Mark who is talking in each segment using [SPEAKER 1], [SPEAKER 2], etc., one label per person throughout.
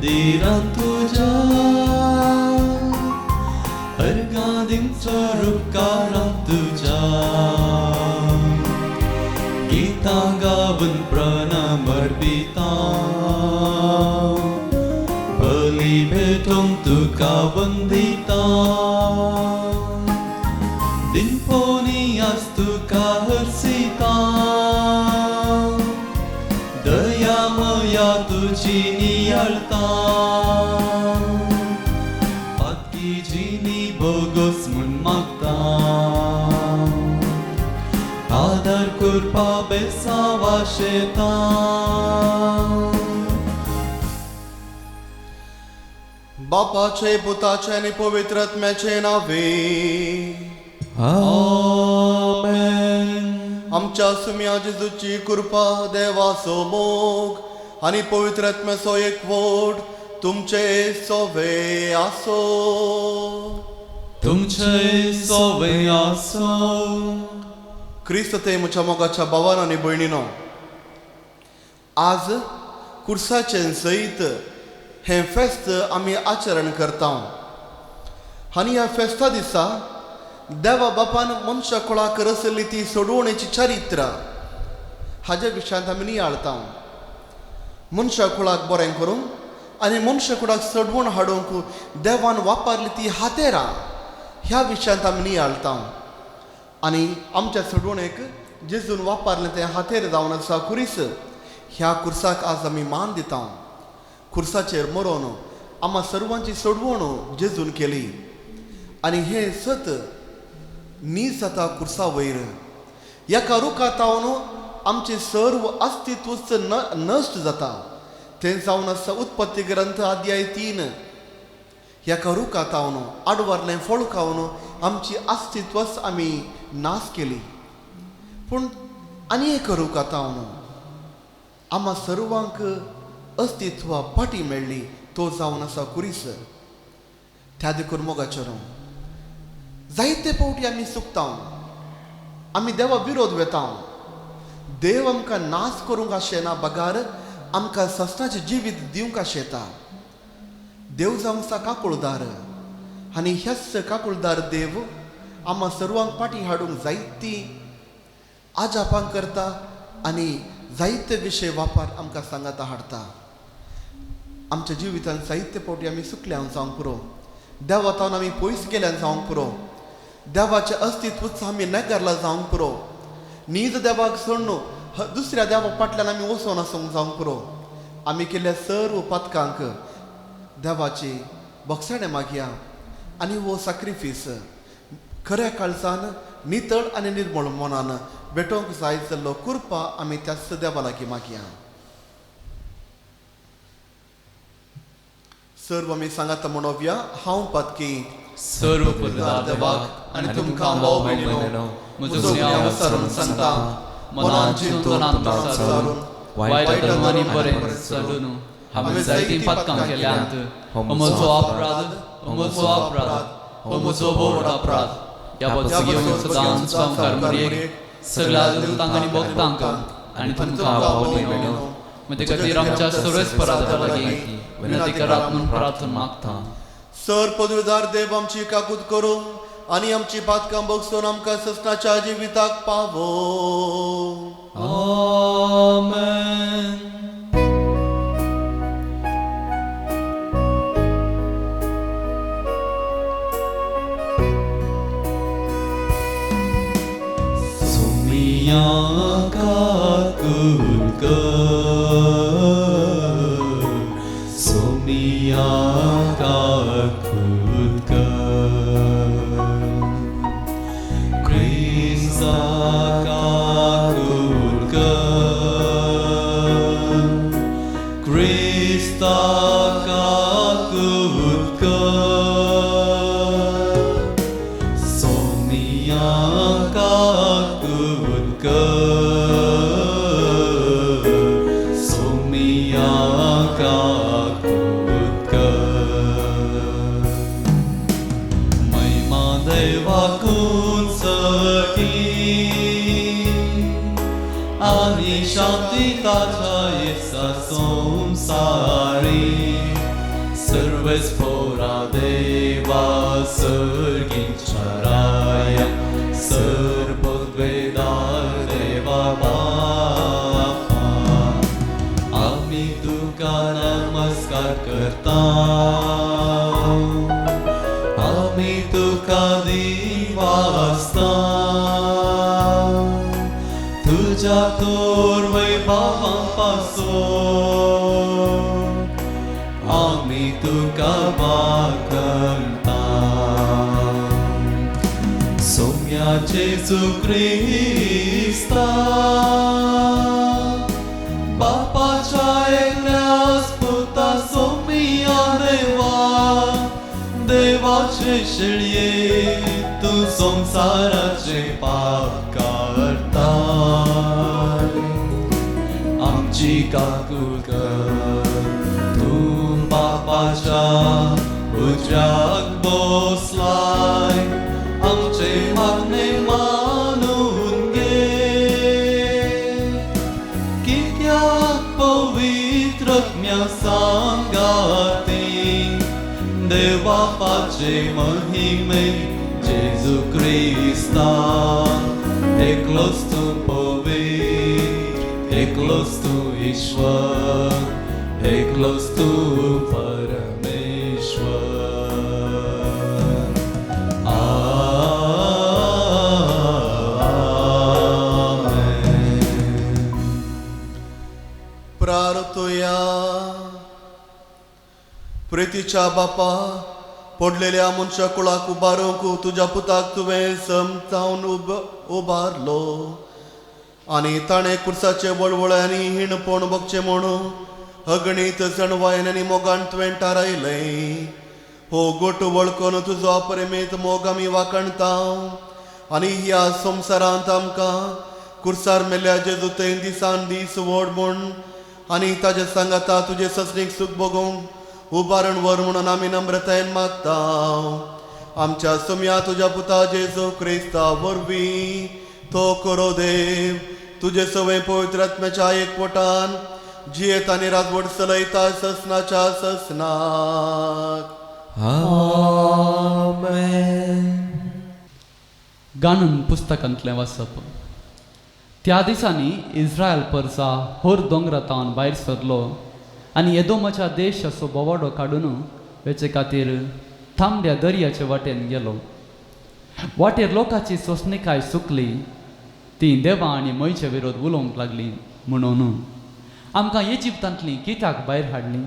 [SPEAKER 1] मंदिरां तुज्या अर्गां दिवचो रुपकारां तुज्या गीतां गावन प्रणाम अर्पिता बली भेटोवंक तुका वंदिता दिनपोनी आज तुका हर्सिता दया मया तुजी नियाळता पातकी जिनी बोगोस म्हूण मागता आदार करपा बेसावा शेता.
[SPEAKER 2] बापाचे पुताचे आनी पवित्र आत्म्याचे नावे
[SPEAKER 1] आमेन.
[SPEAKER 2] आमच्या सुम्या जेजूची कृपा देवाचो मोग आनी पवित्र आत्म्याचो एकवट तुमचे सोवे आसो.
[SPEAKER 1] तुमचे सोवे आसो.
[SPEAKER 2] क्रिस्त ते म्हज्या मोगाच्या भावान आनी भयणीनो, आज कुर्साचें सयत हें फेस्त आमी आचरण करता आनी ह्या फेस्ता दिसा देवा बापान मनशा कुळाक रचल्ली ती सोडवणेची चरित्र हाज्या विशयांत आमी नियाळता. मनशा कुळाक बरें करूंक आनी मनशा कुळाक सोडवण हाडूंक देवान वापरली ती हातेरां ह्या विशयांत आमी नियाळता आनी आमच्या सोडवणेक जेजून वापरलें तें हातेर जावन आसा खुरीस. ह्या खुर्साक आज आमी मान दिता. खुर्साचेर मरोन आमा सर्वांची सोडवण जेजून केली आनी हें सत नीज जाता खुर्सा वयर. एका रुखा तावन आमचें सर्व अस्तित्वच नश्ट जाता तें जावन आसा उत्पत्ती ग्रंथ अध्याय 3. एका रुखा तावन आडवारलें फळ खावन आमची अस्तित्वच आमी नाश केली. पूण आनी एक रुखा तावन आमा सर्वांक अस्तित्व पाटी मेळ्ळी तो जावन आसा खुरीस. त्या देखून मोगाचेर जायते फावटी आमी चुकता, आमी देवा विरोध वेता. देव आमकां नाश करूंक आशेना बगार आमकां सस्नाचें जिवीत दिवंक आशेता. देव जावन आसा काकुळदार आनी ह्याच काकुळदार देव आमा सर्वांक पाटी हाडूंक जायती आजापां करता आनी जायते विशय वापर आमकां सांगाता हाडटा. आमच्या जिवितांत जायते फावटी आमी चुकल्यान जावंक पुरो, देवा तावन आमी पयस गेल्यान जावंक पुरो, देवाचें अस्तित्वच आमी नेगरला जावंक पुरो, नीज देवाक सोडून दुसऱ्या देवा फाटल्यान आमी वचोन आसूंक जावंक पुरो. आमी केल्ल्या सर्व पातकांक देवाची बक्षाणें मागया आनी हो साक्रिफीस खऱ्या काळजान नितळ आनी निर्मळ मनान भेटोवंक जाय जाल्लो कृपा आमी त्याच देवा लागीं मागया. सर्व आमी सांगाता म्हणोवया, हांव पातकी
[SPEAKER 1] सर्व पवित्र देवाक आनी तुमकां भाव भयणीनो म्हजो गुन्यांव विचारून सांगता मनान चिंतून विचारून वायट आनी बरें चलून हांवें जायतीं पातकां केल्यांत. हो म्हजो अपराध, हो म्हजो अपराध, हो म्हजो व्हड अपराध. ह्या पदवी घेवन सदांच सामकार मरयेक सगळ्या दुतांक आनी भक्तांक आनी तुमकां भाव भयणीनो म्हजे खातीर आमच्या सर्वेस्परा देवा लागीं विनंती करात म्हूण प्रार्थना मागता.
[SPEAKER 2] सर पदवीदार देव आमची काकूत करूं आनी आमची पातकां बगसून आमकां सस्नाच्या जिविताक पावो.
[SPEAKER 1] आमेन. सुमिया काकूत कर, सुमिया काकूत कर, क्रिस्ता काकूत कर, क्रिस्ता काकूत कर, सोमिया काकूत कर, सोमिया काकूत कर. महिमा देवाकून सकी आनी शांती ताच्या येसा संवसारी. सर्वेस्पोरा देवा सर्गींच्या राया सर्वोद्वेदा देवा बापा आमी तुका नमस्कार करता आमी तुका दिवासता तुज्या तोर वैभवां पासो आमी तुका वाकणता सोम्या जेजू क्रिस्ता बापाच्या एकल्याच पुता सोमिया देवा देवाचे शेळये तूं संवसाराचे पाप काडताय आमची काकूळ कर तूं बापाच्या उजव्याक बसलाय आमचे मागणे मानून घे कित्याक पवित्र आत्म्या सांगाती देवापाचे महिमे जेजू क्रिस्ता एकलोच तूं पवित्र एकलोच तूं ईश्वर एकलोच तूं परमेश्वर. आमेन.
[SPEAKER 2] प्रार्थया. प्रितीच्या बापा पडलेल्या मनशा कुळाक उबारूंक तुज्या पुताक तुवें समजावन उबारलो आनी ताणें कुर्साचे वळवळ्यांनी हिणपण भोगचें म्हणून अगणीत जणवायन आनी मोगान तुवें थारायलें. हो गोट वळखून तुजो अपरिमेत मोग आमी वाखणता आनी ह्या संवसारांत आमकां कुर्सार मेल्ल्या जेजू थंय दिसान दीस व्हड म्हूण आनी ताजे सांगाता तुजे ससणीक सूख भोगूंक उबारण व्हर म्हणून आमी नम्रतायेन मागता. आमच्या सोम्या तुज्या पुता जेजू क्रिस्ता वरवीं तो करो देव तुजे सवय पवित्र आत्म्याच्या एकवटान जियेत आनी राजवट चलयता ससनाच्या ससनाक.
[SPEAKER 3] आमेन.
[SPEAKER 1] गानून पुस्तकांतलें वाचप. त्या दिसांनी इस्रायल परसा होर दोंगरातावन भायर सरलो आनी येदोमाच्या देशाचो बोवाडो काडून वेचे खातीर तांबड्या दर्याचे वाटेन गेलो. वाटेर लोकांची सोंसणीकाय सुकली. ती देवा आनी मयचे विरोध उलोवंक लागली म्हणून आमकां इजिप्तांतलीं कित्याक भायर हाडलीं?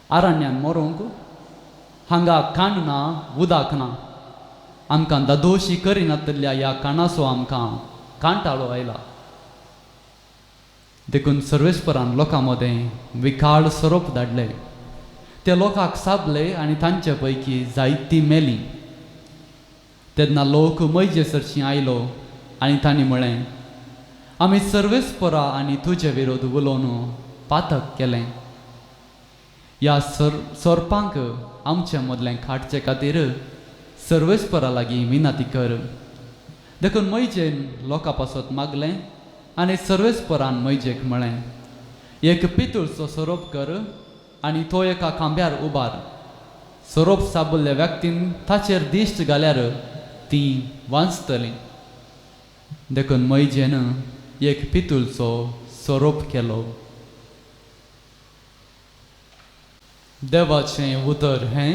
[SPEAKER 1] आरण्यान मरोंक हांगा काण ना उदक ना. आमकां दादोशी करिनातल्या ह्या काणाचो आमकां कांटाळो आयला. देखून सर्वेस्परान लोकां मदें विकाळ सोरोप धाडले. ते लोकांक साबले आनी तांचे पैकी जायतीं मेलीं. तेन्ना लोक मैजे सरशीं आयलो आनी तांणी म्हळें आमी सर्वेस्परा आनी तुजे विरोध उलोवन पातक केलें. ह्या सोरपांक आमचे मदलें काडचे खातीर सर्वेस्परा लागीं विनंती कर. देखून मैजेन लोकां पासत मागलें आनी सर्वेस्परान मैजेक म्हळें एक पितूळचो सोरोप कर आनी तो एका खांब्यार उबार. सोरोप साबुल्ल्या व्यक्तीन ताचेर दिश्ट घाल्यार तीं वांचतलीं. देखून मैजेन एक पितूळचो सोरोप केलो. देवाचें उतर हें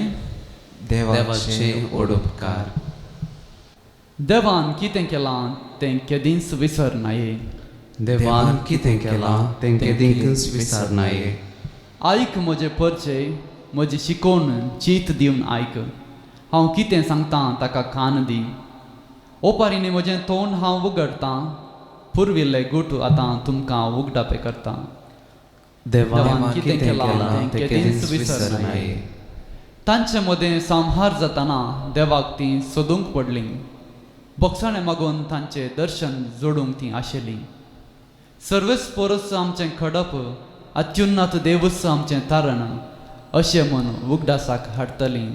[SPEAKER 3] देवाचें ओडपकार.
[SPEAKER 1] देवान कितें केलां तें केदींच विसरनाये.
[SPEAKER 3] देवान कितें केलां तें केदींच विसरनाये.
[SPEAKER 1] आयक म्हजें परचे म्हजी शिकोवन चीत दिवन आयक. हांव कितें सांगतां ताका कान दी. ओपारींनी म्हजें तोंड हांव उगडतां. पुर्विल्ले गुट आतां तुमकां उगडापे करता.
[SPEAKER 3] देवान कितें केलां तें केदींच विसरनाये.
[SPEAKER 1] तांचे मदें संहार जातना देवाक तीं सोदूंक पडलीं. बोगसाणें मागून तांचें दर्शन जोडूंक तीं आशिल्लीं. सर्वेस्परच आमचें खडप अत्युन्नत देवूच आमचें तारण अशें म्हूण उगडासाक हाडटलीं.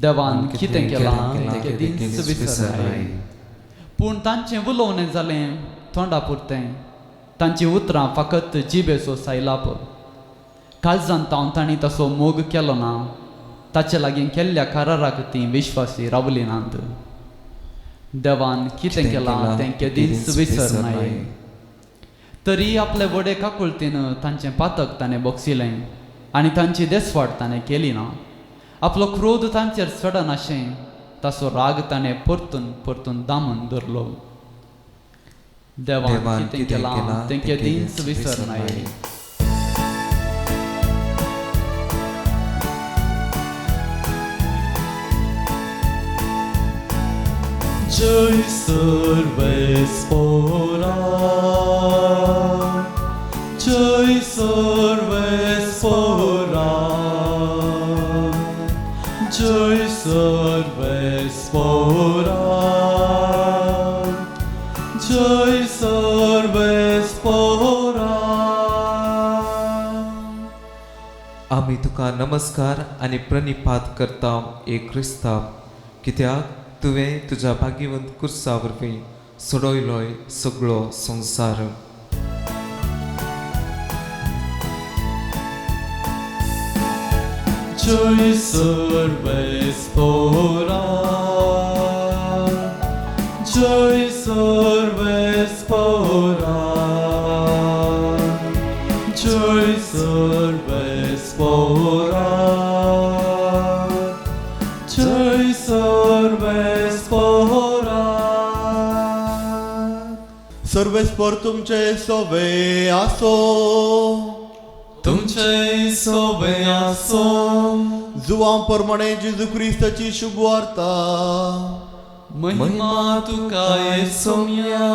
[SPEAKER 1] देवान कितें केलां तें केदींच विसरनाये. पूण तांचें उलोवणें जालें तोंडा पुरतें. तांचीं उतरां फकत जिबेचो सायलाप. काळजांत तांणी तसो मोग केलो ना, ताचे लागीं केल्ल्या कराराक तीं विश्वासी रावली नात. देवान कितें केलां तें केदींच विसरनाय. तरी आपले व्हडे काकुळतीन तांचें पातक ताणें बोगसिलें आनी तांची देसवाट ताणें केली ना. आपलो क्रोध तांचेर चडनाशें ताचो राग ताणें परतून परतून दामून धरलो. देवान कितें केलां तें केदींच विसरनाय.
[SPEAKER 4] जय सर्वेस्पोरा, जय सर्वेस्पोरा, जय सर्वेस्पोरा, जय सर्वेस्पोरा.
[SPEAKER 3] आमी तुका नमस्कार आनी प्रणिपात करता ए क्रिस्ता, कित्याक तुवें तुज्या भाग्यवंत कुर्सा वरवीं सोडयलोय सगळो संवसार.
[SPEAKER 4] जय सर्वेस्पोरा, जय सर्वेस्पोरा, जय सर्वेस्पोरा, जय सर्वेस्पोरा.
[SPEAKER 2] सर्वेस्पोर तुमचे सोवे आसो,
[SPEAKER 4] तुमचे सोवे आसो.
[SPEAKER 2] जुवां प्रमाणे जेजू क्रिस्ताची शुभ वार्ता.
[SPEAKER 1] महिमा तुका येसोम्या.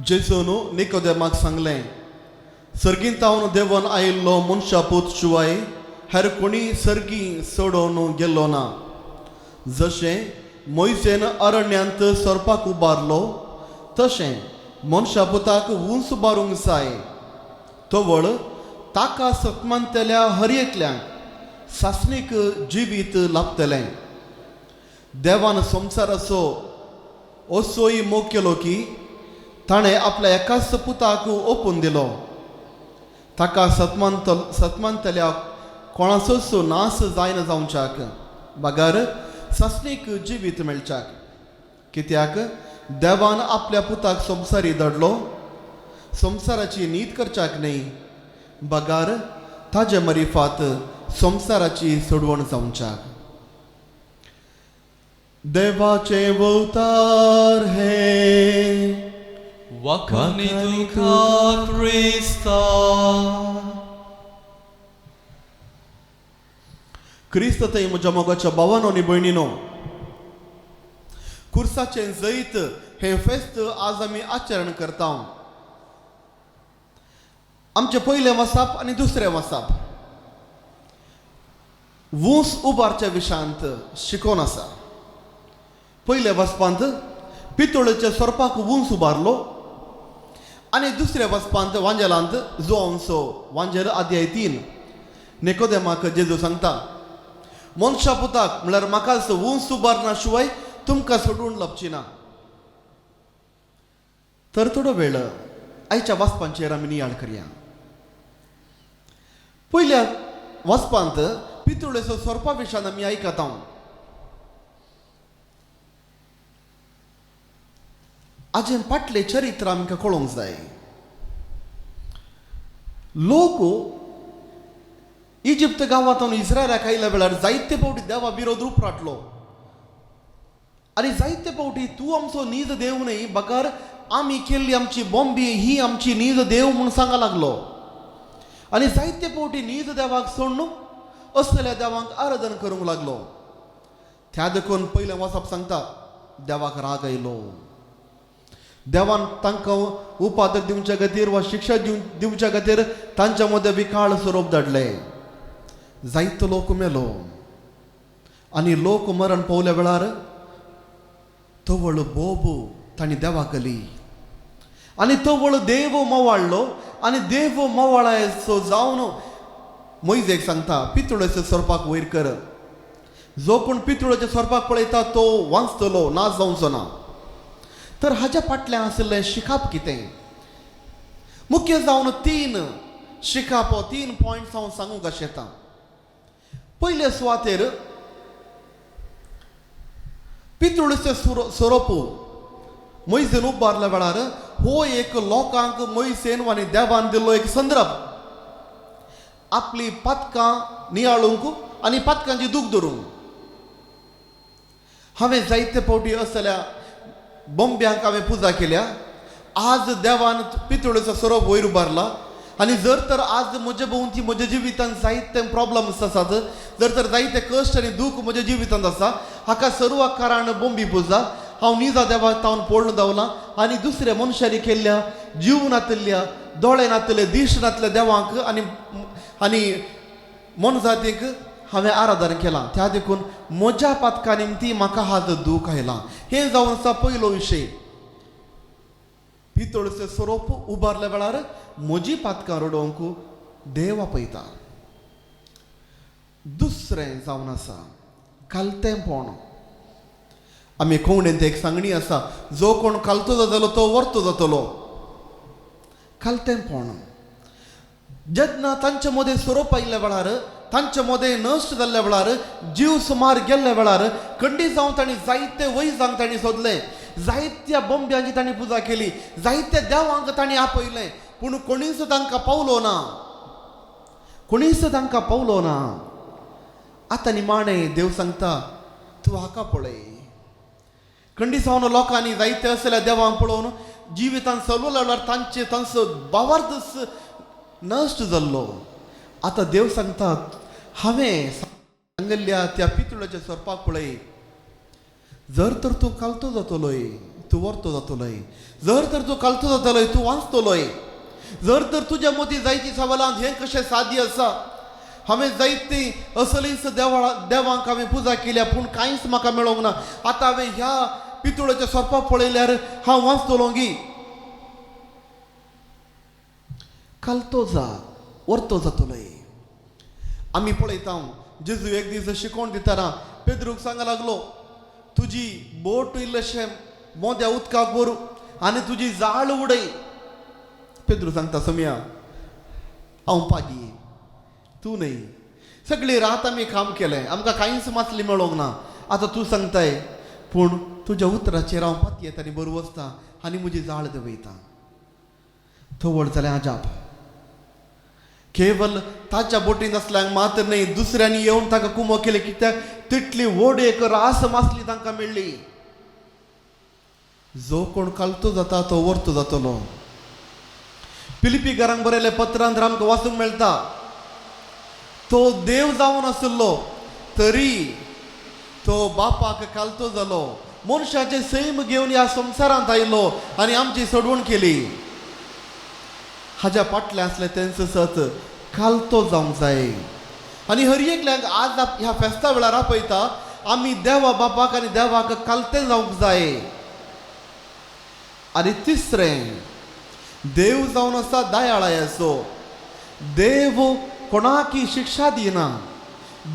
[SPEAKER 2] जेजून निकोदेमाक सांगलें, सर्गींतावन देवन आयिल्लो मनशा पूत शिवाय हेर कोणी सर्गी सोडोवन गेलो ना. जशें मोयसेन अरण्यांत सोरपाक उबारलो तशें मनशा पुताक उंच उबारूंक जाय. तवळ ताका सतमानतल्या हर एकल्यांक सासणीक जिवीत लाभतलें. देवान संवसाराचो असोय मोग केलो की ताणें आपल्या एकाच पुताक ओपून दिलो. ताका सतमानतल्या कोणाचोच नाश जायना जावच्याक बगर सासणीक जिवीत मेळच्याक. कित्याक देवान आपल्या पुताक संवसारी धाडलो, संवसाराची नीत करच्याक न्हय बगार ताजे मरिफात संवसाराची सोडवण जावच्याक. देवाचे अवतार हे
[SPEAKER 1] वाखाणी तुका क्रिस्ता.
[SPEAKER 2] क्रिस्त थंय म्हज्या मोगाच्या भावानो आनी भयणीनो, कुर्साचें जैत हें फेस्त आज आमी आचरण करता. आमचें पयलें वसाप आनी दुसरें वसाप ऊंस उबारच्या विशांत शिकोवन आसा. पयल्या वसपांत पितोळेच्या सोरपाक ऊंस उबारलो आनी दुसऱ्या वसपांत वांजेलांत जुवांसो वांजेल अध्याय 3 निकोदेमाक जेजू सांगता, मनशा पुताक म्हणल्यार म्हाकाच ऊंस उबारना शिवाय तुमकां सोडून लपची ना. तर थोडो वेळ आयच्या वाचपांचेर आमी नियाळ करया. पयल्या वाचपांत पितुळेचो सोरपा विशान आमी आयकता. आजें फाटलें चरित्र आमकां कळोवंक जाय. लोक इजिप्त गांवांत इस्रायलाक आयल्या वेळार जायते फावटी देवा विरोध उपराटलो आनी जायते फावटी तूं आमचो नीज देव न्हय बगर आमी केल्ली आमची बॉम्बी ही आमची नीज देव म्हूण सांगा लागलो. आनी जायते फावटी नीज देवाक सोडून असल्या देवांक आराधन करूंक लागलो. त्या देखून पयलें वाचप सांगता देवाक राग आयलो. देवान तांकां उपादक दिवच्या खातीर वा शिक्षा दिवच्या खातीर तांच्या मदें विकाळ स्वरूप धाडलें. जायतो लोक मेलो आनी लोक मरण पावल्या वेळार तवळ बोब तांणी देवाक केली आनी तवळ देव मवाळलो आनी देव मवाळायचो जावन मोयजेक सांगता पितुळेच्या सोरपाक वयर कर. जो कोण पितुळेच्या सोरपाक पळयता तो वांचतलो, ना जावचो ना. तर हाज्या फाटल्यान आशिल्लें शिकाप कितें? मुख्य जावन 3 शिकापो 3 पॉयंट्स हांव सांगूंक आशेतां. पयले सुवातेर पितुळचे सोरोप मोयसेन उबारल्या वेळार हो एक लोकांक मोयसेन आनी देवान दिल्लो एक संदर्भ, आपली पातकां नियाळूंक आनी पातकांची दूख धरूंक. हांवें जायते फावटी असल्या बोंब्यांक हांवें पुजा केल्या. आज देवान पितुळेचो सोरोप वयर उबारला आनी जर तर आज म्हजे भोंवती म्हज्या जिवितांत जायते प्रॉब्लम्स आसात, जर तर जायते कश्ट आनी दूख म्हज्या जिवितांत आसा, हाका सर्व कारण बोंबी पुजा. हांव निजा देवाक तावन पळोवन धांवलां आनी दुसऱ्या मनशांनी केल्ल्या जीव नातिल्ल्या, दोळे नातिल्ले, दीश नातल्या देवांक आनी आनी मोनजातीक हांवें आराधन केलां. त्या देखून म्हज्या पातका निमती म्हाका हात दूख आयला. हें जावन आसा पयलो विशय. पितोळचे सोरोप उबारल्या वेळार म्हजी पातकां रडोवंक देव आपयता. दुसरें जावन आसा कालतेंपण. आमी कोंकणींत एक सांगणी आसा, जो कोण कालतो जातलो तो वर्तो जातलो. कालतेंपण जेन्ना तांचे मदें सोरोप आयिल्ल्या वेळार, तांचे मदें नश्ट जाल्ल्या वेळार, जीव सुमार गेल्ल्या वेळार खंडी जावन तांणी जायते वैजांक तांणी सोदलें, जायत्या बोंब्यांची तांणी पुजा केली, जायत्या देवांक तांणी आपयलें, पूण कोणीच तांकां पावलो ना, कोणीच तांकां पावलो ना. आतां निमाणें देव सांगता, तूं हाका पळय. खंडी जावन लोकांनी जायते असल्या देवांक पळोवन जिवितान चलवल्या वेळार तांचे तांचो भावार्थ नश्ट जाल्लो. आतां देव सांगता, हांवें सांगिल्ल्या त्या पितुळाच्या सोरपाक पळय, जर तर तूं कालतो जातलोय तूं वर्तो जातलोय, जर तर तूं कालतो जातलोय तूं वाचतलोय, जर तर तुज्या मदीं जायती सवालां हें कशें सादी आसा, हांवें जायती असलीच देवळा देवांक हांवें पुजा केल्या पूण कांयच म्हाका मेळोंक ना, आतां हांवें ह्या पितुळाच्या सोरपाक पळयल्यार हांव वाचतलो गी. कालतो जा, वर्तो जातलोय. आमी पळयता जेजू एक दीस शिकोवन दितना पेद्रूक सांगा लागलो, तुजी बोट इल्लेशें मोद्या उदकाक व्हर आनी तुजी जाळ उडय. पेद्रू सांगता, सोम्या हांव पागी, तूं न्हय. सगळी रात आमी काम केलें, आमकां कांयच मासली मेळोंक ना, आतां तूं सांगताय, पूण तुज्या उतराचेर हांव पातयेता आनी बरो वचता आनी म्हजी जाळ देंवयता. थवळ जालें अजाप. केवल ताच्या बोटींत आसल्यांक मात्र न्हय, दुसऱ्यांनी येवन ताका कुमो केले, कित्याक तितली व्हड एक रास मासली तांकां मेळ्ळी. जो कोण कालतो जाता तो वर्तो जातलो. फिलिपी घरांक बरयले पत्रांत आमकां वाचूंक मेळटा, तो देव जावन आशिल्लो तरी तो बापाक कालतो जालो, मनशाचें सैम घेवन ह्या संवसारांत आयलो आनी आमची सोडवण केली. हाज्या फाटलें आसलें तेंच सत, कालतो जावंक जाय. आनी हर एकल्याक आज ह्या फेस्ता वेळार आपयता, आमी देवा बापाक आनी देवाक कालतें जावंक जाय. आनी तिसरें, देव जावन आसा दयाळायाचो. देव कोणाकी शिक्षा दिना,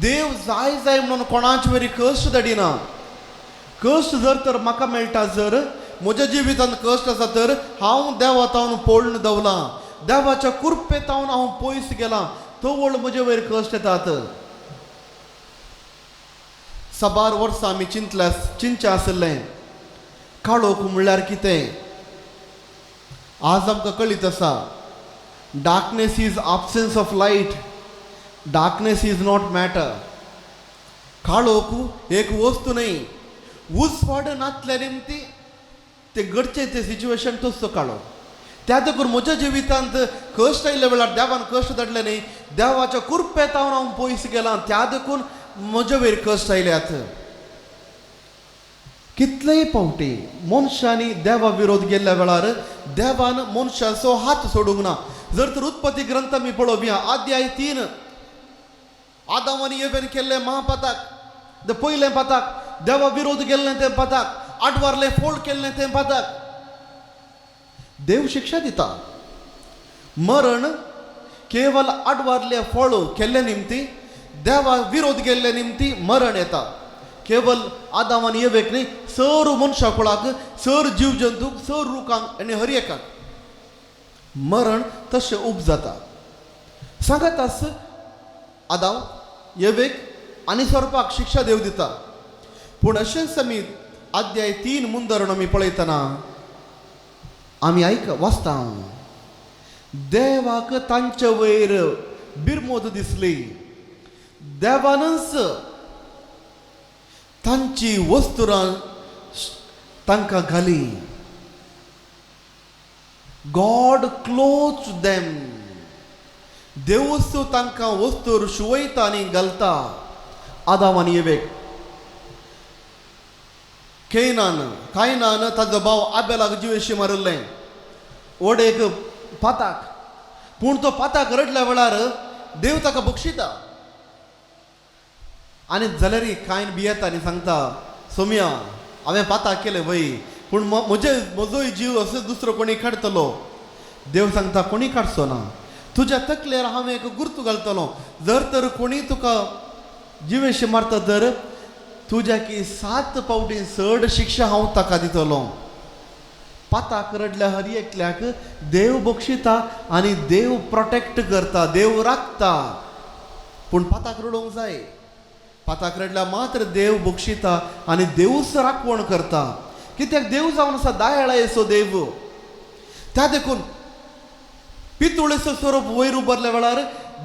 [SPEAKER 2] देव जाय जाय म्हणून कोणाचे वरी कश्ट धाडिना. कश्ट जर तर म्हाका मेळटा, जर म्हज्या जिवितांत कश्ट आसा तर हांव देवा तावन पळून दवलां, देवाच्या कृपे तावन हांव पयस गेलां, तवळ म्हजे वयर कश्ट येतात. साबार वर्सां आमी चिंतल्या चिंतचें आशिल्लें काळोख म्हणल्यार कितें. आज आमकां कळीत आसा, darkness is absence of light, darkness is not matter. काळोख एक वस्तू न्हय, उजवाड नातल्या निमती ते घडचें तें सिच्युएशन तोच तो काळोख. त्या देखून म्हज्या जिवितांत कश्ट आयिल्ल्या वेळार देवान कश्ट धाडले न्ही, देवाच्या कृपेतावन हांव पयस गेलां, त्या देखून म्हजे वयर कश्ट आयल्यात. कितलेय फावटी मनशांनी देवा विरोध गेल्ल्या वेळार देवान मनशाचो हात सोडूंक ना. जर तर उत्पत्ती ग्रंथ आमी पळोवया, अध्याय 3, आदाम आनी एवेन केल्लें महापाताक, ते पयलें पाताक, देवा विरोध गेल्लें तें पाताक, आडवारलें फोल्ड केल्लें तें पाताक. देव शिक्षा दिता. मरण केवल आडवारलें फळ केल्ले निमती, देवा विरोध गेल्ले निमती मरण येता. केवल आदाम आनी एवेक न्ही, सर मनशा कुळाक, सर जीव जंतूक, सर रुखांक आनी हर एकाक मरण तशें उपजाता. सांगातास आदाव येवेक आनी सोरपाक शिक्षा देव दिता. पूण अशेंच आमी अध्याय 3 मुंदरण आमी पळयतना आमी आयक वाचता, देवाक तांचे वयर बिरमोद दिसली, देवानच तांची वस्तुरां तांकां घाली. गॉड क्लोथ देम, देवूच तांकां वस्तूर शिवयता आनी घालता. आदाम आनी एवेक, केनान कायनान ताजो भाव आबेलाक जिवेशी मारिल्लें वडेक पाताक, पूण तो पाताक रडल्या वेळार देव ताका बक्षिता. आनी जाल्यार कांय भियेता आनी सांगता, सोम्या हांवें पाताक केलें वय, पूण म्हजे म्हजोय जीव असो दुसरो कोणी काडटलो. देव सांगता कोणी काडचो ना, तुज्या तकलेर हांव एक गुर्तू घालतलो, जर तर कोणी तुका जिवेशी मारता तर तुज्या की 7 पावटी चड शिक्षा हांव ताका दितलो. पाताक रडल्या हर एकल्याक देव बक्षिता आनी देव प्रोटेक्ट करता, देव राखता. पूण पाताक रडोवंक जाय, पाताक रडल्या मात्र देव बक्षिता आनी देवूच राखवण करता. कित्याक देव जावन आसा दयाळायेचो देव. त्या देखून पितुळेचो स्वरूप वयर उबारल्या वेळार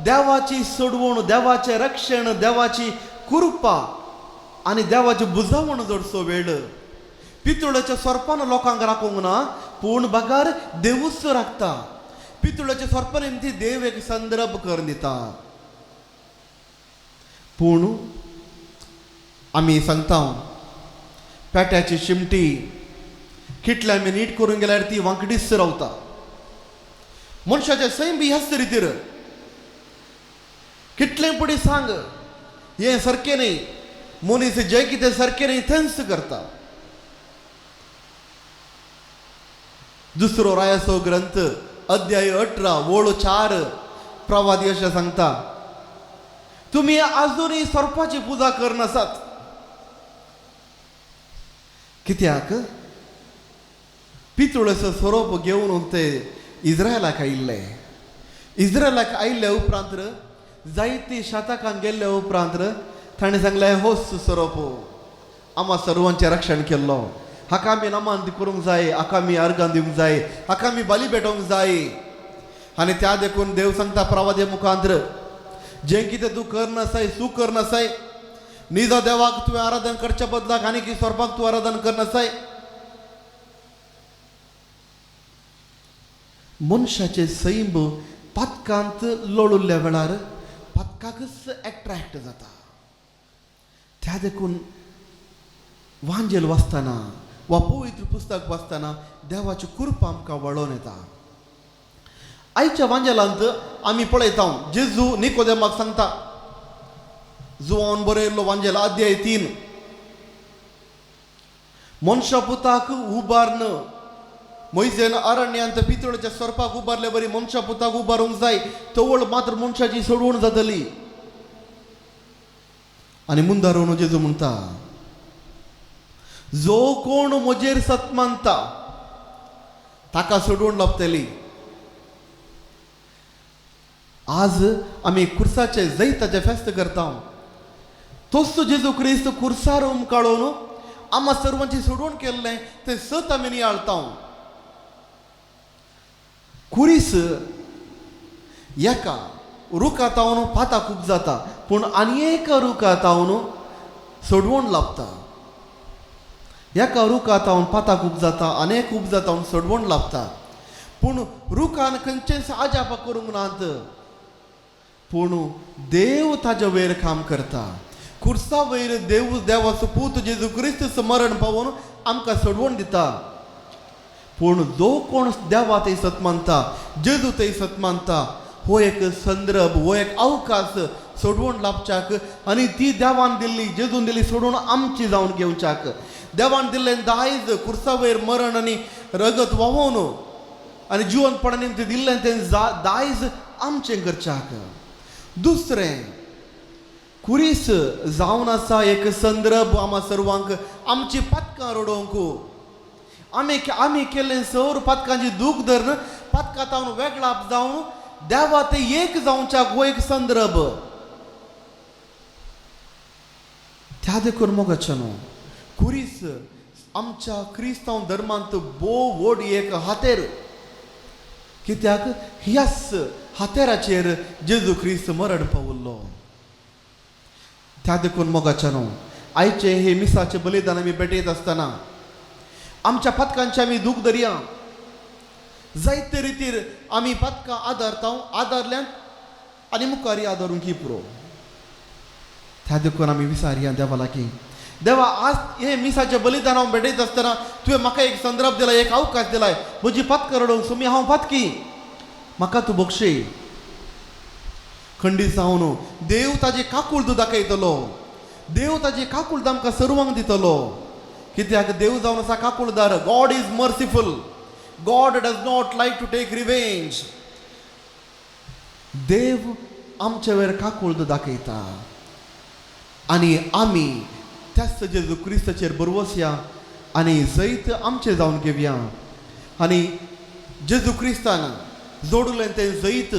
[SPEAKER 2] देवाची सोडवण, देवाचें रक्षण, देवाची कृपा आनी देवाची बुजावण जोडचो वेळ. पितुळेच्या सोरपान लोकांक राखूंक ना, पूण बगार देवूच राखता. पितुळेच्या सोरपान निमती देव एक संदर्भ करून दिता. पूण आमी सांगता पेट्याची शिमटी कितले आमी नीट करून गेल्यार ती वांकडीच रावता. मनशाचे सैम बी ह्याच रितीर, कितलें पुढे सांग हें सारकें न्ही, मनीस जें कितें सारकें न्ही तेंच करता. दुसरो रायाचो ग्रंथ अध्याय 18 ओळ 4 प्रवादी अशें सांगता, तुमी आजुनूय सोरपाची पुजा करनासात. कित्याक पितुळेचो सोरोप घेवन ते इस्रायलाक आयिल्ले. इस्रायलाक आयिल्ले उपरांत जायती शतकां गेल्ले उपरांत ताणें सांगलें, होच सोरोप आमा सर्वांचें रक्षण केल्लो, हाका आमी नमान करूंक जाय, हाका आमी अर्गां दिवंक जाय, हाका आमी बली पेटोवंक जाय. आनी त्या देखून देव सांगता प्रवादे मुखांत्र, जें कितें तूं करनासाय, चूक करनासाय, निजा देवाक तुवें आराधन करच्या बदलाक आनी की सोरपाक तूं आराधन करनासाय. मनशाचे सैम पातकांत लोळुल्ल्या वेळार पातकाकच एट्रॅक्ट जाता. त्या देखून वांजेल वाचतना वा पवित्र पुस्तक वाचतना देवाची कृपा आमकां वळोवन येता. आयच्या वांजेलांत आमी पळयता जेजू निकोदेमाक सांगता, जुवान बरयल्लो वांजेल अध्याय 3, मनशा पुताक उबारन मोयजेन अरण्यांत पितळच्या सोरपाक उबारले बरी मनशा पुताक उबारूंक जाय, तवळ मात्र मनशाची सोडवण जातली. आनी मुंदारून जेजू म्हणटा, जो कोण म्हजेर सत मानता ताका सोडवण लाभतली. आज आमी खुर्साचे जैताचें फेस्त करता. तोच जेजू क्रिस्त खुर्सार उमकाळून आमा सर्वांची सोडवण केल्लें तें सत आमी नियाळता. खुरीस एका रुखा तावन पातां खूब जाता, पूण आनी एका रुखा तावन सोडवण लाभता. एका रुखा तावन पातां खूब जाता, आनी एक खूब जाता सोडवण लाभता. पूण रुखान खंयचेंच आजापा करूंक नात, पूण देव ताजे वयर काम करता. खुर्सा वयर देव देवाचो पूत जेजू क्रिस्त मरण पावोवन आमकां सोडवण दिता. पूण जो कोण देवा थंय सत मानता, जेजू थंय सत मानता, हो एक संदर्भ, हो एक अवकाश सोडवण लाभच्याक आनी ती देवान दिल्ली, जेजून दिल्ली सोडवण आमची जावन घेवच्याक. देवान दिल्लें दायज खुर्सा वयर मरण आनी रगत व्हांवोवन आनी जिवनपणा निमतां दिल्लें तें दायज आमचें करच्याक. दुसरें खुरीस जावन आसा एक संदर्भ आमा सर्वांक आमची पातकां रडोवंक. आमी आमी केल्लें सौर पातकांची दूख धरून पातकां तावन वेगळाप जावन देवा ते एक जावच्याक हो एक संदर्भ. त्या देखून मोगाचें न्हू खुरीस आमच्या क्रिस्तांव धर्मांत भोव व्हड एक हातेर. कित्याक ह्याच हातेराचेर जेजू क्रिस्त मरण पावल्लो. त्या देखून मोगाचें न्हू आयचे हे मिसाचे बलिदान आमी भेटयत आसतना आमच्या पातकांचे आमी दूख धरया. जायते रितीर आमी पातकां आदारता, आदारल्यान आनी मुखार आदारूंक पुरो. त्या देखून आमी विसारया देवा लागीं. देवा आज हे मिसाचे बलिदान हांव भेटयत आसतना तुवें म्हाका एक संदर्भ दिला, एक अवकाश दिलाय म्हजी पातकां रडोवंक. सुमी हांव पातकी, म्हाका तूं बक्षी. खंडीत जावन देव ताजी काकूळ तूं दाखयतलो. देव ताजी काकूळ आमकां सर्वांक दितलो. कित्याक देव जावन आसा काकूळदार. God is merciful. God does not like to take revenge. देव आमचे वयर काकूळ दाखयता आनी आमी त्याच जेजू क्रिस्ताचेर बरवसया आनी जैत आमचें जावन घेवया. आनी जेजू क्रिस्तान जोडलें तें जैत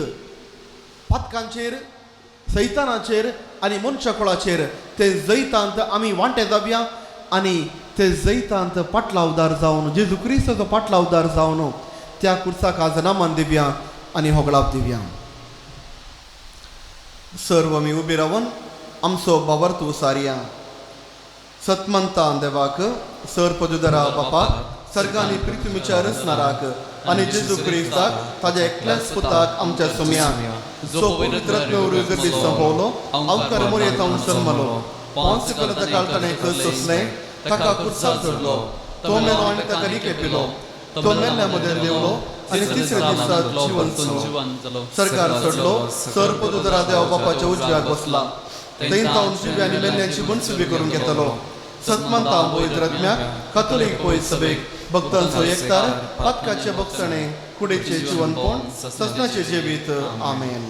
[SPEAKER 2] पातकांचेर, सैतानाचेर आनी मनशाकुळाचेर ते जैतांत आमी वांटे जावया आनी ते जैतांत पाटलावदार जावन जेजू क्रिस्ताचो पाटलावदार जावन त्या कुर्साक आज नामान दिवया आनी होगळाप दिवया. सर्व आमी उबी रावन आमचो भावार्थ उसारया. सतमंता देवाक, सर पदुदरा बापाक, सर्गांनी पृथ्वीच्या रचणाराक आनी जेजू क्रिस्ताक ताज्या एकल्याच पुताक आमच्या सुम्याक जो पवित्र गर्दीत संपवलो, अवकार मोरयेत हांव जल्मलो, पांच करता काळ ताणें कस सोंसलें, ताका कुर्सार चडलो, तो मेलो आनी ताका रिके पिलो, तो मेल्ल्या मदें देंवलो आनी तिसऱ्या दिसा जिवन जालो, सरकार चडलो, सर पदुदरा देव बापाच्या उजव्याक बसला, थंय तावन जिवे आनी मेल्ल्यांची मनसुबी करून घेतलो. सतमंता पवित्र आत्म्याक, कातोलीक पवित्र सभेक, भक्तांचो एकतार, पातकाचे बक्षणे, कुडीचे जिवनपण, ससनाचे जिवीत. आमेन.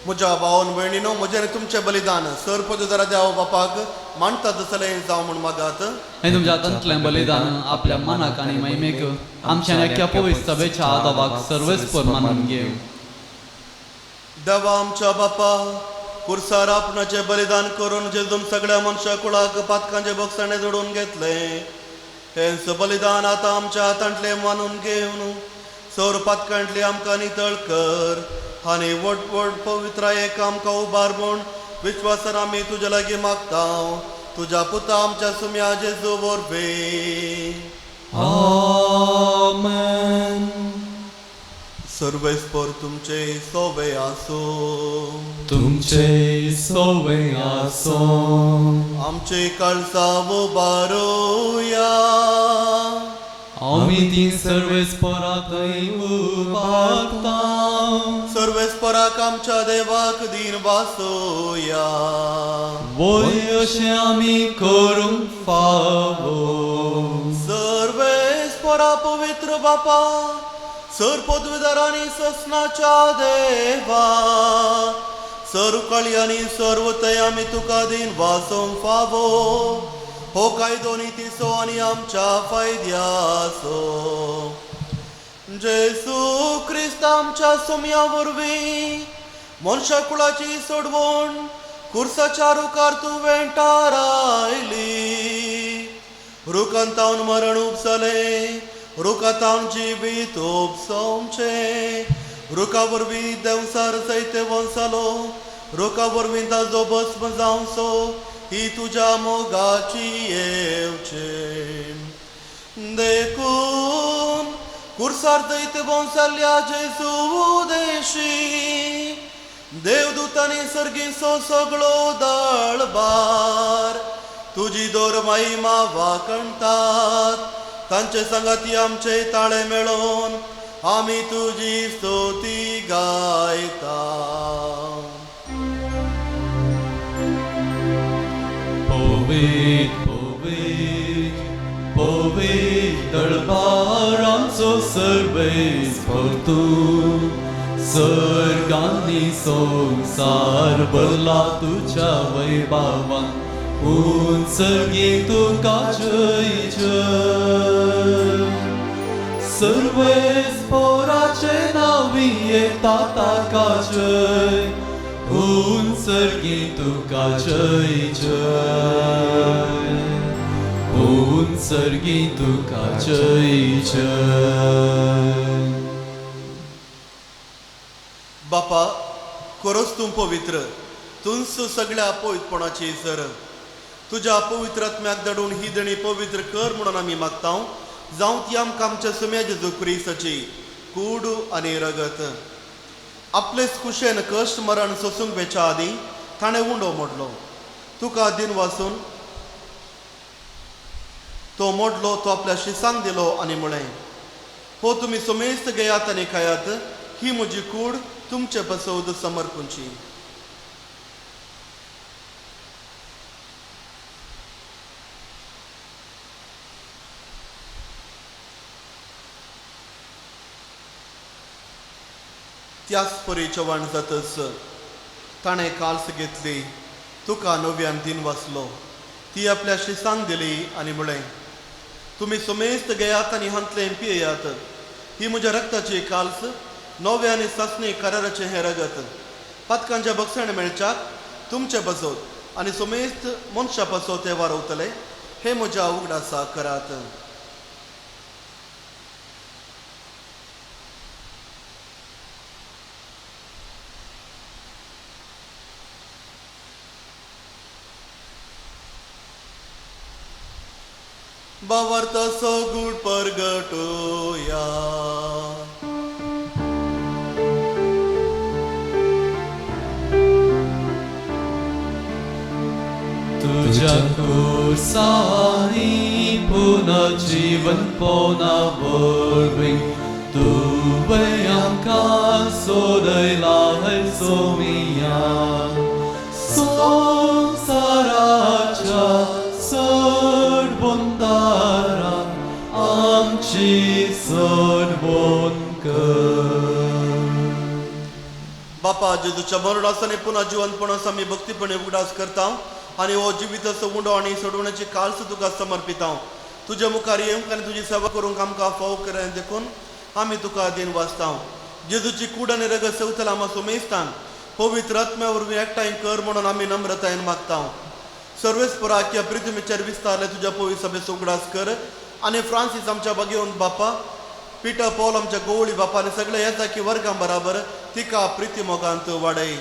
[SPEAKER 2] म्हज्या भावन भयणीनो, म्हजें आनी तुमचें बलिदान सर पदुदरा देवा बापाक मानता तसलें जावं म्हूण मागात.
[SPEAKER 1] आनी तुमच्या हातांतलें बलिदान आपल्या मनाक आनी महिमेक आमच्या आनी पवित्र सभेच्या आदावाक सर्वेस्पर मानून घेव.
[SPEAKER 2] देवा आमच्या बापा, कुर्सार आपणाचें बलिदान करून जेजून सगळ्या मनशा कुळाक पातकांचे बक्षाणे जोडून घेतलें, हेंच बलिदान आतां आमच्या हातांतलें मानून घेवन सर पातकांतलें आमकां नितळ कर आनी व्हड व्हड पवित्रायेक आमकां उबार म्हूण विश्वासान आमी तुज्या लागीं मागता, तुज्या पुता आमच्या सुम्या जेजू वरवीं.
[SPEAKER 4] आमेन.
[SPEAKER 2] सर्वेस्पर तुमचे सोवे आसूं.
[SPEAKER 4] तुमचे सोवे आसूं.
[SPEAKER 2] आमचे काळजा उबारुया.
[SPEAKER 4] आमी ती सर्वेस्परा थंय उबारता.
[SPEAKER 2] सर्वेस्पराक आमच्या देवाक दीन वासोया.
[SPEAKER 4] वय अशें आमी करूंक फावो.
[SPEAKER 2] सर्वेस्परा पवित्र बापा, सर पदवीधर आनी ससनाच्या देवा, सर्व काळी आनी सर्व थंय आमी तुका दीन वासोवंक फावो. हो कायदो नितीचो आनी आमच्या फायद्याचो. जेजू क्रिस्त आमच्या सोम्या वरवीं मनशा कुळाची सोडवण कुर्साच्या रुखार तुवें थारायली. रुखांतावन मरण उपसलें, रुखांतावन जिवीत उपसोवचें. रुखा वरवीं देंवसार जैते वंसालो, रुखा वरवीं ताजो भस्म जावचो, ही तुज्या मोगाची येवचें. देखून कुर्सार जैते वंसाल्या जेजू देशी देवदूतांनी सर्गीचो सगळो दळबार तुजी दोर महिमा वाखणतात. तांचे सांगाती आमचे ताळे मेळोवन आमी तुजी स्तुती गायता.
[SPEAKER 4] पवित्र पवित्र पवित्र दळबारांचो सर्वेस्पर तूं, सर्गांनी संवसार भरला तुज्या वैभवान, उंच तुका जय जय. सर्वेस्पराचे नांवी येता ताका जय, उंच तुका जय जय, उंच तुका जय जय.
[SPEAKER 2] बापा, खरोच तूं पवित्र, तूंच सगळ्या पवित्रपणाची सर. तुज्या पवित्र आत्म्याक धाडून ही देणी पवित्र कर म्हणून आमी मागता. जावं ती आमकां आमच्या सुम्या जेजू क्रिस्ताची कूड आनी रगत. आपलेच कुशेन कश्ट मरण सोसूंक वेच्या आदीं ताणें उंडो मोडलो, तुका दिन वाचून तो मोडलो, तो आपल्या शिसांक दिलो आनी म्हळें, हो तुमी सुमेस्त घेयात आनी खायात, ही म्हजी कूड तुमचे पसोद समर्पूंची. त्याच परी चव्हाण जातच ताणें काल्स घेतली, तुका नव्यान दिन वाचलो, ती आपल्या शिसांक दिली आनी म्हळें, तुमी सुमेस्त घेयात आनी हांतलें पियेयात, ही म्हज्या रक्ताची काल्स, नव्या आनी सासणी कराराचें हें रगत, पातकांच्या बक्षण मेळच्याक तुमचे बसोत आनी सुमेस्त मनशा पासत ते वारवतले, हे म्हज्या उगडासा करात. भावार्थाचो गूढ परगटोया.
[SPEAKER 4] तुज्या कुर्सांनी पुनर्जीवनपणा वरवीं तुवें आमकां सोडयला है सोमिया. संवसाराच्या सोडवणदारा आमची सोडवण कर.
[SPEAKER 2] बापा, जेजूच्या मरणाचो आनी पुनः जिवंतपणाचो आमी भक्तीपणे उगडास करता आनी हो जिविताचो उंडो आनी सोडवण्याची काल्स तुका समर्पिता. तुज्या मुखार येवंक आनी तुजी सेवा करूंक आमकां फावो कर देखून आमी तुका दिन वाचता. जेजूची कूड आनी रगत सेवतला आमकां सुमेस्तान पवित्र आत्म्या वरवीं एकठांय कर म्हणून आमी नम्रतायेन मागता. सर्वेस्पराक ह्या पृथ्वीचेर विस्तारले तुज्या पवित्र सभेचो उगडास कर आनी फ्रांसीस आमच्या बागेवन बापा, पिटर पॉल आमच्या गोवळी बापा आनी सगळे येता की वर्गां बराबर तिका प्रिती मोगांत वाडय.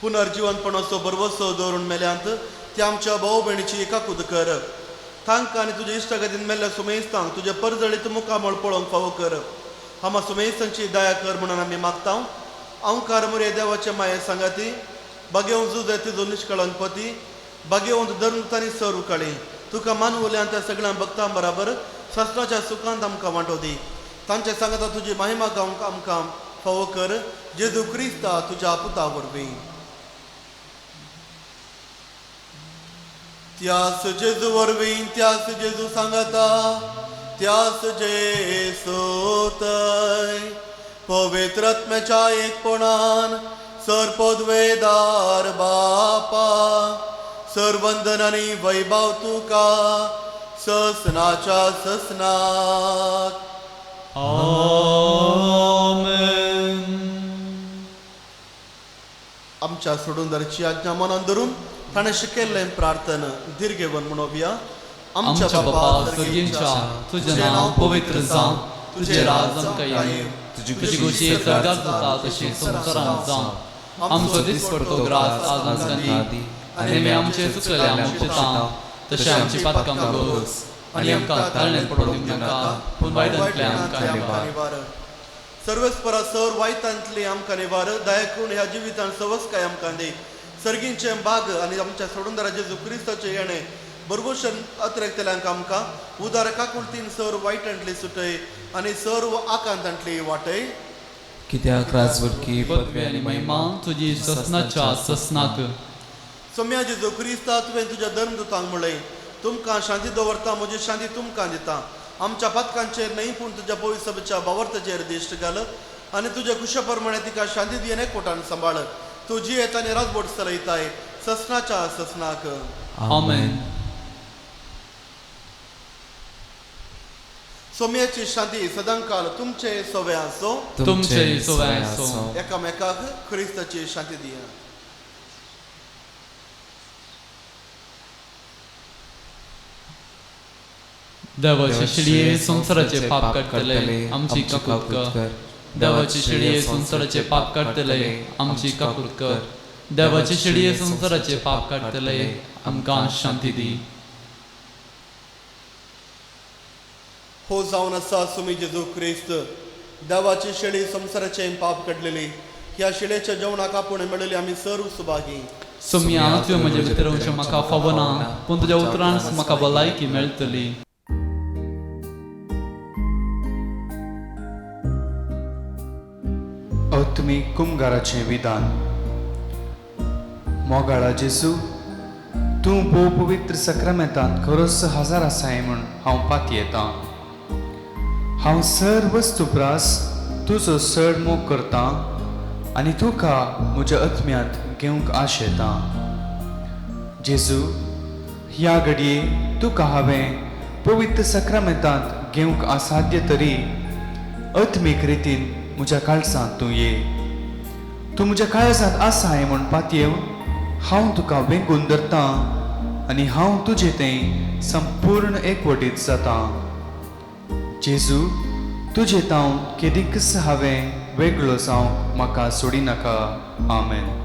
[SPEAKER 2] पुनर्जिवनपणाचो भरवसो दवरून मेल्यांत ते आमच्या भाव भयणीची एकाकूद कर. तांकां आनी तुज्या इश्टागतीन मेल्ल्या सुमेस्तांक तुज्या परजळीत मुखामळ पळोवंक फावो कर. आमा सुमेस्तांची दया कर म्हणून आमी मागता. अंकार मुरे देवाचे माये सांगाती बागेवन जुजे तिजो निष्कळंकपती बागेवंत धर्मतानी सर उकाळी तुका मानवल्यान त्या सगळ्या भक्तां बराबर शास्त्राच्या सुखांत आमकां वांटो दी. तांचे सांगाता तुजी महिमा गावंक आमकां फावो कर. जेजू क्रिस्ता तुज्या पुता वरवीं. त्यास जेजू वरवीं, त्यास जेजू सांगाता, त्यास जेजू पवित्र आत्म्याच्या एकपणान सर पदवेदार बापा सर्वंदन आनी वैभव तुका ससनाच्या ससनाक.
[SPEAKER 1] आमेन.
[SPEAKER 2] आमच्या सोडूनदाराची आज्ञा मनान धरून ताणें शिकयल्लें प्रार्थना दीर्घेवन म्हणोवया.
[SPEAKER 1] आमच्या बापा स्वर्गींच्या, तुजें नांव पवित्र जावं, तुजें राज आमकां येवं, तुजी खुशी स्वर्गात जाता तशी संवसारांत जावं. आमचो दिसपडतो ग्रास आज आमकां दी, आनी आमी आमचे चुकलेले आमकां पुता तशें आमची पातकां गोस, आनी आमकां ताळणेंत पडोवंक दिवनाका, पूण वायटांतलें आमकां निवार.
[SPEAKER 2] सर्वेस्परा सर वायटांतली आमकां निवार, दया करून ह्या जिवितान सवस्काय आमकां दी. सर्गींचें बाग आनी आमच्या सोडूनदारा जेजू क्रिस्ताचें येणें बरबोशन अतिरेकतल्यांक आमकां उदार काकुळतीन सर वायटांतली सुटय आनी सर्व आकांतांतली वाटय.
[SPEAKER 3] कित्याक राजवटकी
[SPEAKER 1] पदवी आनी महिमा तुजी ससनाच्या ससनाक.
[SPEAKER 2] सोम्या जेजू क्रिस्ता, तुवें तुज्या धर्मदूतांक म्हणलें, तुमकां शांती दवरता, म्हजी शांती तुमकां दिता. आमच्या पातकांचेर न्हय पूण तुज्या पवित्र सभेच्या भावार्थाचेर दिश्ट घाल आनी तुज्या कुशा प्रमाणे तिका शांती दी आनी एकवटान सांबाळ. तूं जियेत आनी राजबोट चलयताय ससनाच्या ससनाक.
[SPEAKER 1] आमेन.
[SPEAKER 2] सोम्याची शांती सदांकाल तुमचे सवे आसो,
[SPEAKER 1] तुमचे सवे आसो.
[SPEAKER 2] एकामेकाक क्रिस्ताची शांती दिया.
[SPEAKER 1] देवाचे शिळये संवसाराचे पाप काडटले, आमची काकूत कर. देवाचे शिळये संवसाराचे पाप काडटले, आमची काकूत कर. देवाचे शिळये संवसाराचे पाप काडटले, आमकां शांती दी.
[SPEAKER 2] हो जावन आसा सुमी जेजू क्रिस्त, देवाची शेळी संवसाराचें पाप काडलेली. ह्या शेळयेच्या जेवणाक आपूण मेळिल्ली आमी सर्व सुभागी.
[SPEAKER 1] सोम्या, तुवें म्हजे भितर येवचें म्हाका फावना, पूण तुज्या उतरान म्हाका भलायकी मेळटली.
[SPEAKER 5] आत्मीक कुमगाराचें विधान. मोगाळा जेजू, तूं भोव पवित्र सक्रामेंतांत खरोच हजार आसाय म्हूण हांव पातयेतां. हांव सर वस्तू प्रास तुजो चड मोग करतां आनी तुका म्हज्या आत्म्यांत घेवंक आशेतां. जेजू, ह्या घडये तुका हांवें पवित्र सक्रामेंतांत घेवंक असाध्य तरी आत्मीक रितीन म्हज्या काळजांत तूं ये. तूं म्हज्या काळजांत आसाय म्हूण पातयेवन हांव तुका वेंगून धरतां आनी हांव तुजे थंय संपूर्ण एकवटीत जातां. जेजू, तुजे तावन केदीकच हांवें वेगळो जावंक म्हाका सोडिनाका. आमेन.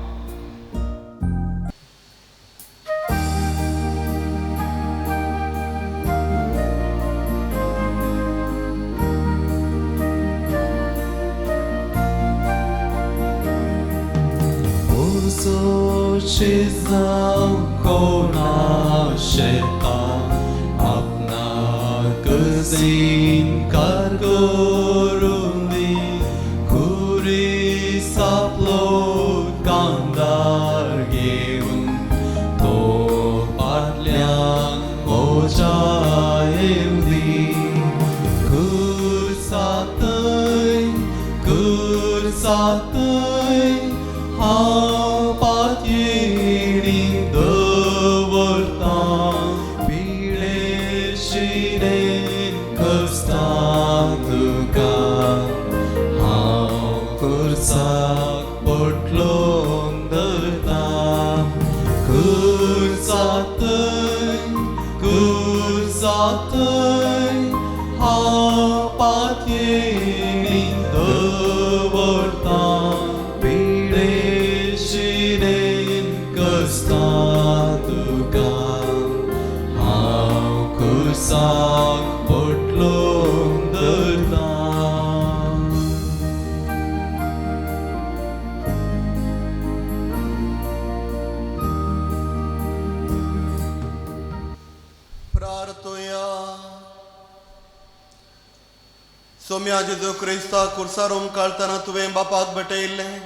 [SPEAKER 2] सोम्या जेजू क्रिस्ता कुर्सारूम काळतना तुवें बापाक भेटयल्लें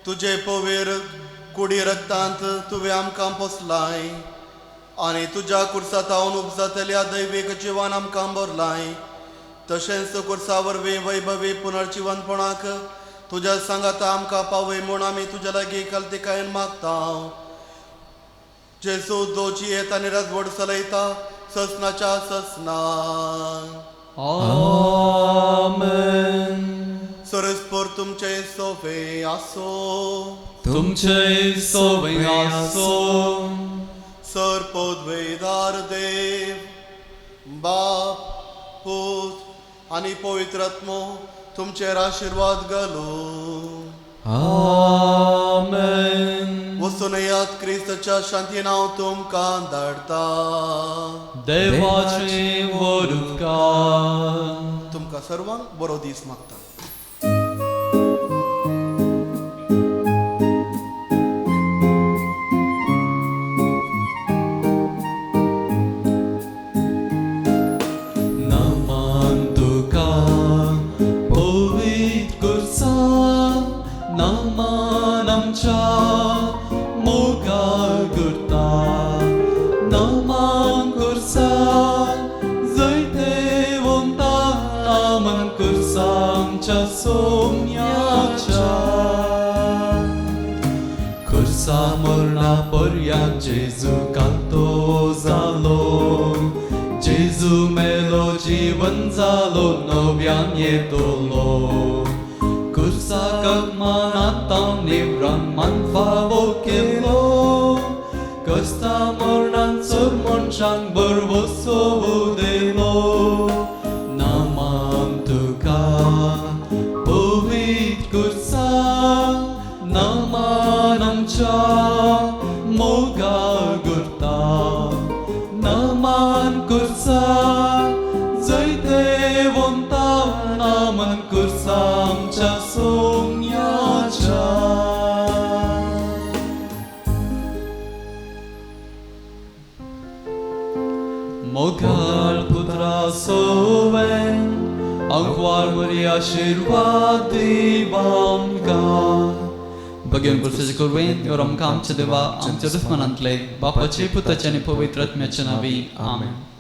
[SPEAKER 2] तुजे पवेर कुडी रक्तांत तुवें आमकां पोसलाय आनी तुज्या कुर्सा तावन उपजातल्या दैवीक जिवान आमकां भरलाय. तशेंच कुर्सा वरवीं वैभवी पुनर्जिवनपणाक तुज्या सांगाता आमकां पावय म्हूण आमी तुज्या लागीं कल्तिकायेन मागता. जेजू जो जियेत आनी राजवट चलयता ससनाच्या ससना.
[SPEAKER 4] आमेन.
[SPEAKER 2] सरस्पर तुमचे सोवे आसो.
[SPEAKER 4] तुमचे सोवे आसो.
[SPEAKER 2] सर पदवेदार देव बाप पूत आनी पवित्र आत्मो तुमचेर आशिर्वाद घालू.
[SPEAKER 4] आमेन.
[SPEAKER 2] वचून येयात, क्रिस्ताच्या शांतीन हांव तुमकां धाडटा.
[SPEAKER 4] देवाचे वरुपकार.
[SPEAKER 2] तुमकां सर्वांक बरो दीस मागता.
[SPEAKER 4] नमन तुका पवित्र कुर्सा, नमन आमच्या मोगाळ गुर्ता, नमन कुर्सा जैतेवंता, नमन कुर्सा आमच्या सोम्याच्या. कुर्सा मरणा पर्यंत जेजू कांतो जालो, जेजू मेलो जीवन जालो नव्यान येतलो. कुर्सा कगमानांत निवरान मान फावो केलो, कस्ता मरणान चड मनशांक बरवसो दिलो. नमन तुका पवित्र कुर्सा, नमन आमच्या मोगाळ गुर्ता, नमन कुर्सा जैतेवंता, नमन कुर्सा आमच्या सोम्याच्या. मोगाळ पुत्रा सोवें आंकवार वरी आशिर्वाद दिवामकां. भगवान कुर्साचे कुरवेन ह्यो आमकां आमच्या देवा आमच्या दुस्मनांतले बापाचे पुताचे आनी पवित्र आत्म्याच्या नांवी. आमेन.